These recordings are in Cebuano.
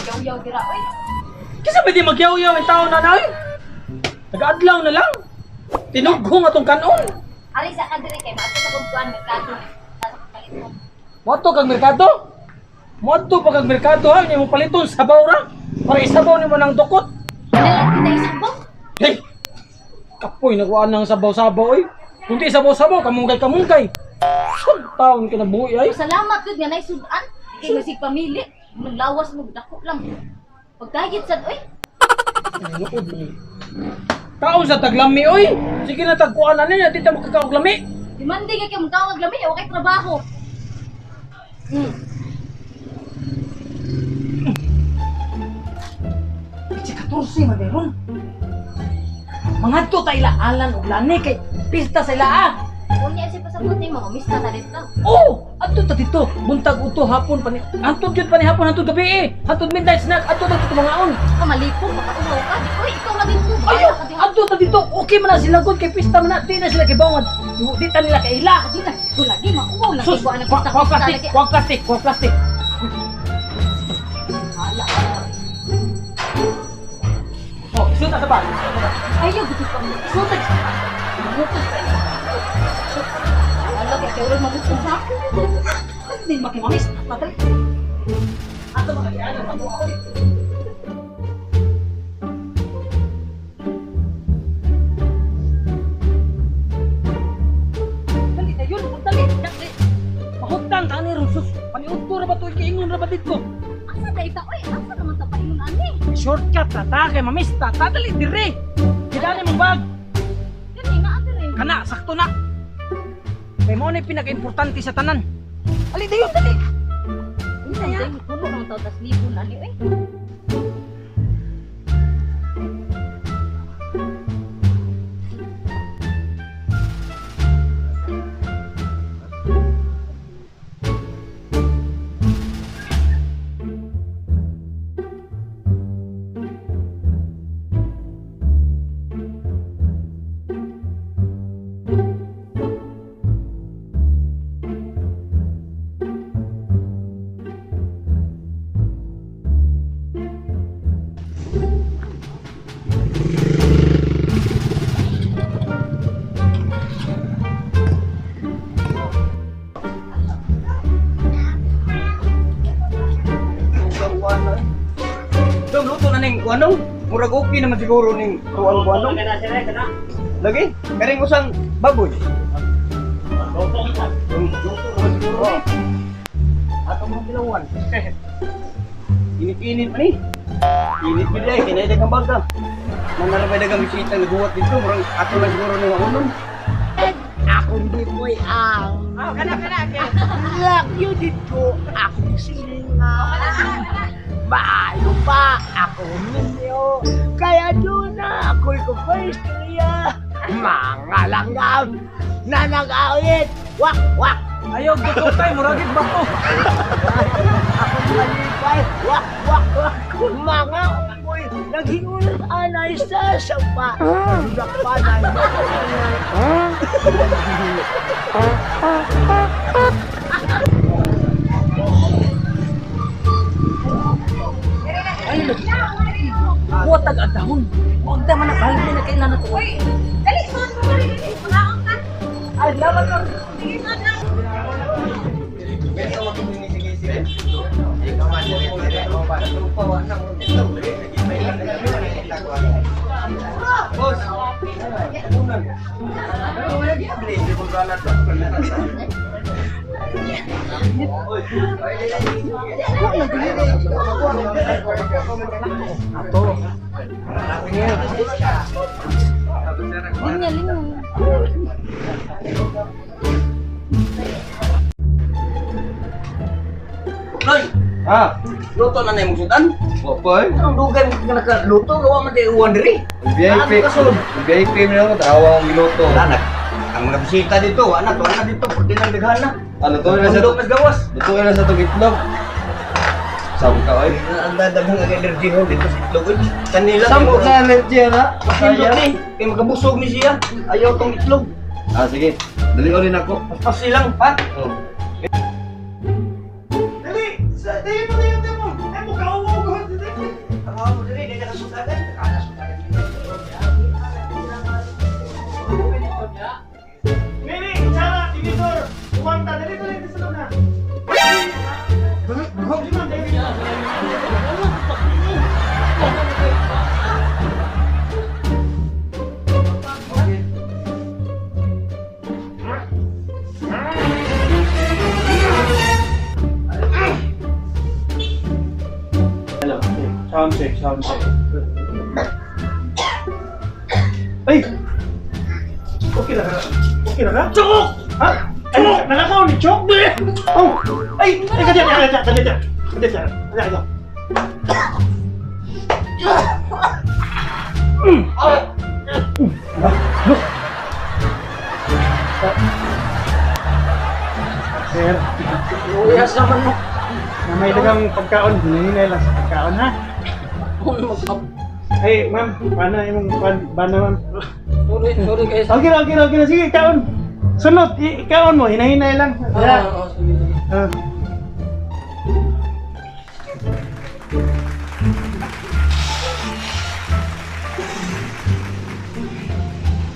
Nagyaw-yaw dira oy. Kisa pwede magyaw-yaw ang tao na na oy. Nag-adlaw na lang. Tinughong atong kanon. Ari sa ka diri kay maadto sa kong kuan merkado. Sa kong paliton. Moadto kag merkado. Moadto pa kag merkado ha, unya mo paliton sabaw ra. Para isabaw nimo ng dukot. Ano lang kita isabong? Hey! Kapoy nagwaan ng sabaw-sabaw oy. Kung di sabaw-sabaw, kamunggay-kamunggay. Sud taon ka na buhi ay. Salamat gud nga nay sudan. Kay masig pamili. Nang lawas mo dako lang. Pagdayit sad oy. Nuod man eh. Kaon sa taglami oy. Sige na tagkuan na niya, di ta makakaog lami. Demande kay kay mong lami, wa kay trabaho. Pitsi 14 man meron. Mangadto ta ila alan og lani kay pista sa ila ah. Unya siya pasabot nimo, mamista ta dito. Oh, adto ta dito. Buntag uto hapon pa ni. Hantod jud pa ni hapon hantod gabi eh. Hantod midnight snack adto ta dito mga on. Ka malipong makauhaw ka. Di oy, ikaw na dito. Ayo, adto ta dito. Okay man na sila gud kay pista man na. Di na sila kibawad. Di ta nila kaila. Di na ko lagi mauwaw lang Sus, kay kuan ang kuha pista kuha pista plastic, lagi. kuha plastic, kuha plastic. Hala. Oh, isuta sa ba? Ayaw gud pa. Isuta. Isuta. Hala kay kay mamutong sa ako. Hindi makimamis. Patali. Ato makalian ang ako. Dali na yun, dali. Dali. Mahugtang ka ni ron sus. Paniudto ra ba to kiingon ra ba dito? Asa da ita oy? Asa naman ta paingon ani? Shortcut ra ta kay mamis ta. Ta, dali dire. Gidani mong bag. Kani nga dire. Kana sakto na. Kay mao ni pinaka-importante sa tanan. Ali dayon dali. Unsa day puno man taw tas lipon ani oy. Dong, luto na ning kuanong. Murag okay naman siguro ning tuang kuanong. Lagi, karing usang baboy. Dong, luto naman siguro ni. Ato mga kilawan. Init-init pa ni. Init gid ay kinay dagang baga. Manarabay dagang bisita naguwat dito, murag ato na siguro ning unon. Akong bipoy ang Ah, kana kana. Lagyo dito akong silinga. Maayo pa ako minyo. Kaya doon na ako'y kupaistriya. Mga langgam na nag-awit. Wak, wak. Ayaw gusto kay muragit ba ko? Akong malipay. Wak, wak, wak. Mga unggoy naghingulat anay sa sapa. Nadudak pa na Ay, lagi. Buwatag ang dahon. Huwag naman na kahit na kailan na to. Oy, dali sud mo dali dali. Pangaon ka. Ay, laban ka. Sige sud lang. Boss. Ato. Linya linya. Noy, Ha? luto na na imong sudan. Wa pa eh. Anong dugay mo ka nakaluto gawa man di uwan diri. VIP. Ano ka, Sol? VIP man ako, tarawa akong giluto. Wala na. Ang mga bisita dito, wala na, tuwa na dito, pwede lang daghan na. Ano to na sa Mundo mas gawas. Luto na sa tong itlog. Sabi ka oy. Ang dadaghang ang energy ho dito sa itlog. Oy. Kanila Sampo na energy na. Masindot ni, kay makabusog ni siya. Ayaw tong itlog. Ah sige. Dali rin ako. Paspas silang, ha? Oh. Dali! Sa, dali mo, dali mo, dali mo! Ay, mukha ko ko! Nini, Sara, Tinidor, kumanta, dali dali dali sa na. Hello. Sound check, sound check. Ay! Okay na ka? Okay na ka? Chok! Ha? Ay, nalakaw ni Chok? Oh! Ay! Ay, kadya, kadya, kadya, kadya, kadya, kadya, kadya. Sir, Uyas naman mo. na may dagang pagkaon, hinahinay lang sa pagkaon ha. Ay, ma'am, paano imong bana ma'am? Sorry, sorry kayo sa... Okay na, okay na, okay na. Sige, kaon. Sunod, kaon mo, hinahinay lang. Ah, oo, sige, sige. Ah.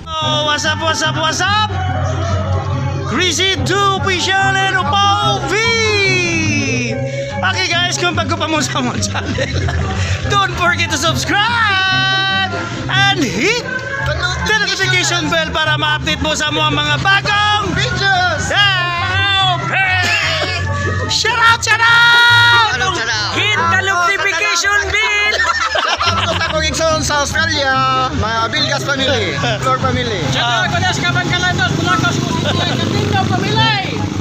Oh, what's up, what's up, what's up? Greasy 2 Official and Upaw V! Okay guys, kung bago pa mo sa mga channel, don't forget to subscribe and hit the notification bell para ma-update mo sa mga bagong videos! Yeah! Shout out, shout out! Hit the notification bell! Shoutout sa akong igsoon sa Australia, mga Bilgas family, Flor family.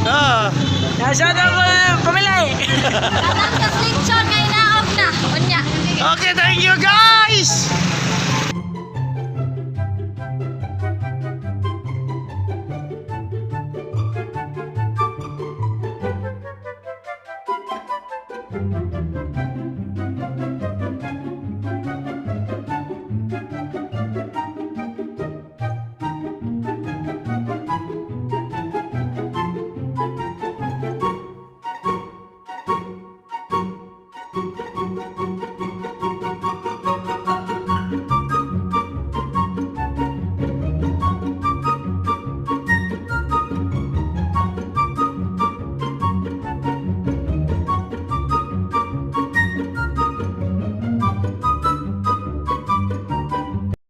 Ah. Kanang ka ngay naog na. Unya. Okay, thank you guys!